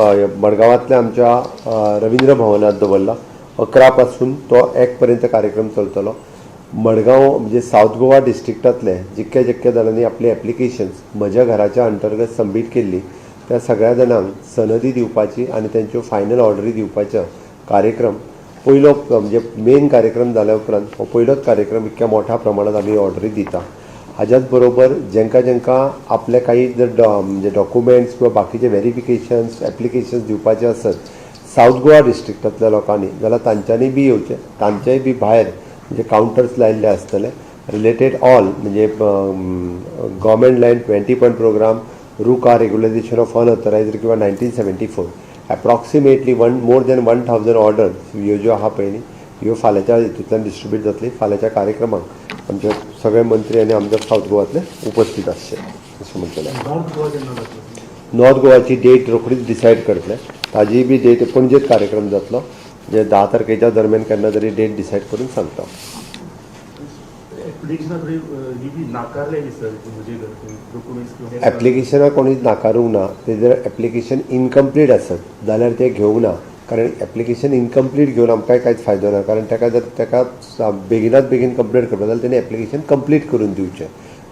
मडगांवांतल्या आमच्या रवींद्र भवनात दवरला. 11 पासून तो 1 पर्यंत कार्यक्रम चलतलो. मडगांव म्हणजे सावथ गोवा डिस्ट्रिक्टांतले जितके जितके जाणांनी आपली एप्लिकेशन्स म्हज्या घराच्या अंतर्गत सबमीट केल्ली, त्या सगळ्या जाणांक सनदी दिवपाची आनी तेंच्यो फायनल ऑर्डरी दिवपाचो कार्यक्रम पयलो, म्हणजे मेन कार्यक्रम जाल्या उपरांत हो पयलोच कार्यक्रम इतक्या मोठ्या प्रमाणात आमी ऑर्डरी दिता. हाज्याच बरोबर जेंकां जेंकां आपले काही जर म्हणजे डॉक्युमेंट्स किंवा बाकीचे व्हेरिफिकेशन्स, एप्लिकेशन्स दिवपाचे आसत सावथ गोवा डिस्ट्रिक्टांतल्या लोकांनी, जाल्यार तांच्यांनी बी येवचें. तांचेय बी भायर म्हणजे कावंटर्स लायिल्ले आसतले, रिलेटेड ऑल म्हणजे government land, 20 point program, RUCA, regularization of unauthorized किंवा 1974. Approximately one more than 1000 order ह्यो ज्यो आहा पळय न्ही, ह्यो फाल्यांच्या हितूंतल्यान डिस्ट्रिब्यूट जातली. फाल्यांच्या कार्यक्रमाक आमचे सगळे मंत्री आनी आमदार सावथ गोवातले उपस्थित आसचे अशें म्हणटलें. नॉर्थ गोवा केन्ना जातलो? नॉर्थ गोवाची डेट रोखडीच डिसायड करतले. ताजी बी डेट, पणजेत कार्यक्रम जातलो, जे 10 तारखेच्या दरम्यान केन्ना तरी डेट डिसायड करून सांगता. एप्लिकेशनां थोडी ही बी नाकारले बी सर, म्हजे घर डॉक्युमेंट्स किंवा एप्लिकेशनां कोणीच नाकारूंक ना. ते जर एप्लिकेशन इनकम्प्लीट आसत जाल्यार ते घेवंक ना, कारण एप्लिकेशन इनकम्प्लीट घेवन आमकांय कांयच फायदो ना. कारण ताका जर ताका बेगिनात बेगीन कंप्लीट करपा जाल्यार तेणी एप्लिकेशन कंप्लीट करून दिवचें.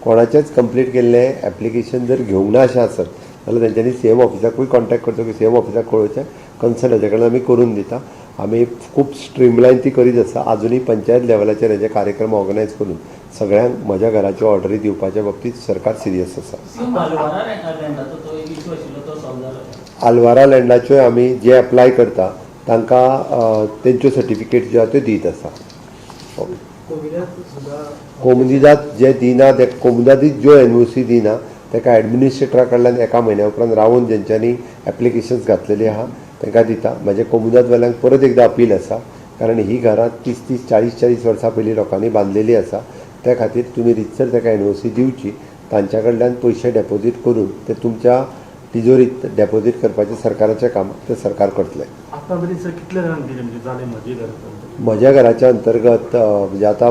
कोणाचेंच कंप्लीट केल्लें एप्लिकेशन जर घेवंक ना अशें आसत जाल्यार तेंच्यांनी सी एम ऑफिसाकूय कॉन्टेक्ट करचो की सी एम ऑफिसाक कळोवचें. कन्सर्न हाजे कडल्यान आमी करून दिता. आमी खूब स्ट्रीमलायन ती करीत आसा. आजुनूय पंचायत लेवलाचेर हेजे कार्यक्रम ऑर्गनायज करून सगळ्यांक म्हज्या घराच्यो ऑर्डरी दिवपाच्या बाबतीत सरकार सिरियस आसा. सीएम, आलवारा लँडाचो तो एक इशू आशिल्लो, तो सॉल्व जालो? आलवारा लँडाच्यो आमी जे एप्लाय करता तांकां तेंच्यो सर्टिफिकेट ज्यो आहा त्यो दीत आसा. ओके. कोविडात सुद्धा? कोमुनिदाद जे दिना ते, कोमुनिदादीत ज्यो एनओसी दिना, ताका एडमिनिस्ट्रेटरा कडल्यान एका म्हयन्या उपरांत रावून जेंच्यांनी एप्लिकेशन्स घातलेली आहा तांकां दिता. म्हाजे कोमुनिदादवाल्यांक परत एकदां अपील आसा, कारण ही घरां 30 30, 40 40 वर्सां पयलीं लोकांनी बांदलेली आसा. त्या खातीर तुमी रितसर ताका एनओसी दिवची. तांच्या कडल्यान पयशे डेपोजीट करून ते तुमच्या तिजोरीत डेपोजीट करपाचें सरकाराचें काम, तें सरकार करतलें. आतां मेरेन सर कितले जाणांक दिले, म्हणजे जाले म्हजे घरात? म्हज्या घराच्या अंतर्गत म्हणजे आतां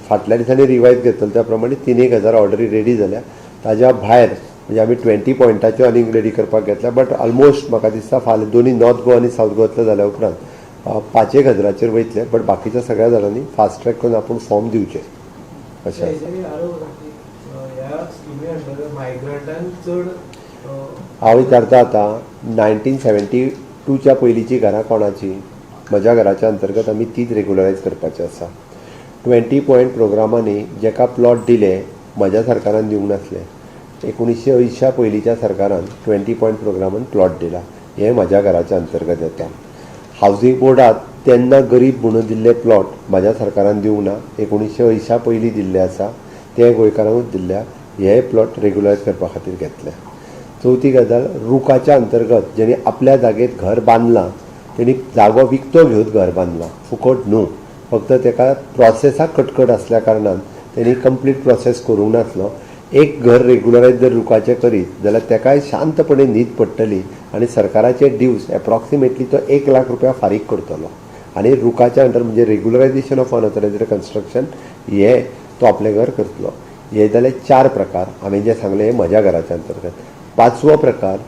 फाटल्या दिसांनी रिवायज घेतलो त्या प्रमाणे तीन एक हजार ऑर्डरी रेडी जाल्या. ताज्या भायर म्हणजे आमी 20 पॉयंटाच्यो आनीक रेडी करपाक घेतल्या. बट ऑलमोस्ट म्हाका दिसता फाल्यां दोनी नॉर्थ गोवा आनी सावथ गोवातले जाल्या उपरांत पांच एक हजाराचेर वयतले. बट बाकीच्या सगळ्या जाणांनी फास्ट ट्रॅक करून आपूण फॉर्म दिवचे अशें आसा. हेजेर आरोप आसा की ह्या स्किमी अंडर मायग्रंटांक चड हांव विचारता, आतां 1972च्या पयलींची घरां कोणाची? म्हज्या घराच्या अंतर्गत आमी तीच रेगुलरायज करपाची आसा. 20 पॉयंट प्रोग्रामांनी जेका प्लॉट दिले, म्हज्या सरकारान दिवंक नासले. 1980 पयलींच्या सरकारान 20 पॉयंट प्रोग्रामान प्लॉट दिला, हें म्हज्या घराच्या अंतर्गत येता. हावजींग बोर्डात तेन्ना गरीब म्हणून दिल्ले प्लॉट म्हाज्या सरकारान दिवंक ना. 1980 पयलीं दिल्ले आसा, ते गोंयकारांकूच दिल्ले. हे प्लॉट रेगुलरायज करपा खातीर घेतले. चवथी गजाल, रुकाच्या अंतर्गत जेणी आपल्या जागेत घर बांदलां, तेणी जागो विकतो घेवन घर बांदलां, फुकट न्हू. फक्त तेका प्रोसेसाक कटकट आसल्या कारणान तेणी कंप्लीट प्रोसेस करूंक नासलो. एक घर रेगुलरायज जर रुकाचें करीत जाल्यार तेकाय शांतपणे न्हीद पडटली आनी सरकाराचे ड्यूज एप्रॉक्सिमेटली तो 1 लाख रुपया फारीक करतलो आनी रुकाच्या अंडर, म्हणजे रेगुलरायझेशन ऑफ अनऑथरायज्ड कन्स्ट्रक्शन, हे तो आपलें घर करतलो. हे जाले चार प्रकार हांवें जे सांगले हे म्हज्या घराच्या अंतर्गत. पांचवो प्रकार,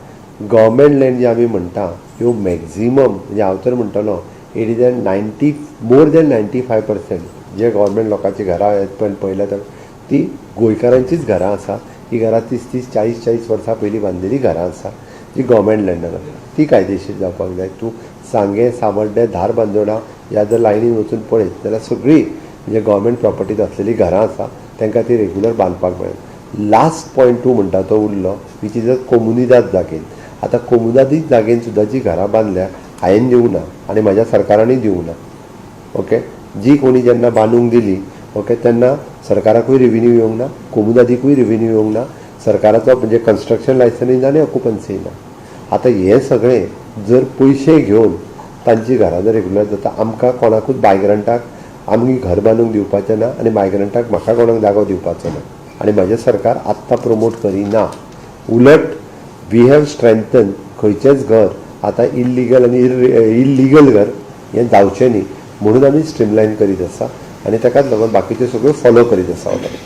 गव्हर्मेंट लँड जे आमी म्हणटा, ह्यो मॅक्झिमम, म्हणजे हांव तर म्हणटलो it is an 90, more than 95% J government लोकांची घरां आहेत पण पळयल्यार तर ती गोंयकारांचीच घरां आसा. ही घरां 30 30, 40 40 वर्सां पयलीं बांदिल्लीं घरां आसा, जी गव्हर्मेंट लँडार आसा, ती कायदेशीर जावपाक जाय. तूं सांगें, सावड्डें, धारबांदोडा ह्या जर लायनीन वचून पळयत जाल्यार सगळीं म्हणजे गव्हर्मेंट प्रॉपर्टीत आसलेलीं घरां आसा, तांकां ती रेगुलर बांदपाक मेळना. लास्ट पॉयंट टू म्हणटा तो उरलो, which is a कोमुनिदाद जागेन. आतां कोमुनिदादी जागेन सुद्दां जी घरां बांदल्या, हांवें दिवंक ना आनी म्हाज्या सरकारानूय दिवंक ना. ओके, जी कोणी जेन्ना बांदूंक दिली, ओके, तेन्ना सरकाराकूय रिव्हेन्यू येवंक ना, कोमुनिदादीकूय रिव्हेन्यू येवंक ना, सरकाराचो म्हणजे कन्स्ट्रक्शन लायसनूय ना आनी ऑक्युपन्सीय ना. आतां हें सगळें जर पयशे घेवन तांची घरां जर रेगुलर जाता, आमकां कोणाकूच मायग्रंटाक आमी घर बांदूंक दिवपाचें ना आनी मायग्रंटाक म्हाका कोणाक जागो दिवपाचो ना आनी म्हाजें सरकार आत्तां प्रमोट करिना. उलट we have strengthen, खंयचेंच घर आतां इल्लिगल आनी इल्लिगल घर हें जावचें न्ही म्हणून आमी स्ट्रीमलायन करीत आसा आनी ताकाच लागून बाकीच्यो सगळ्यो फॉलो करीत आसा ऑलरेडी.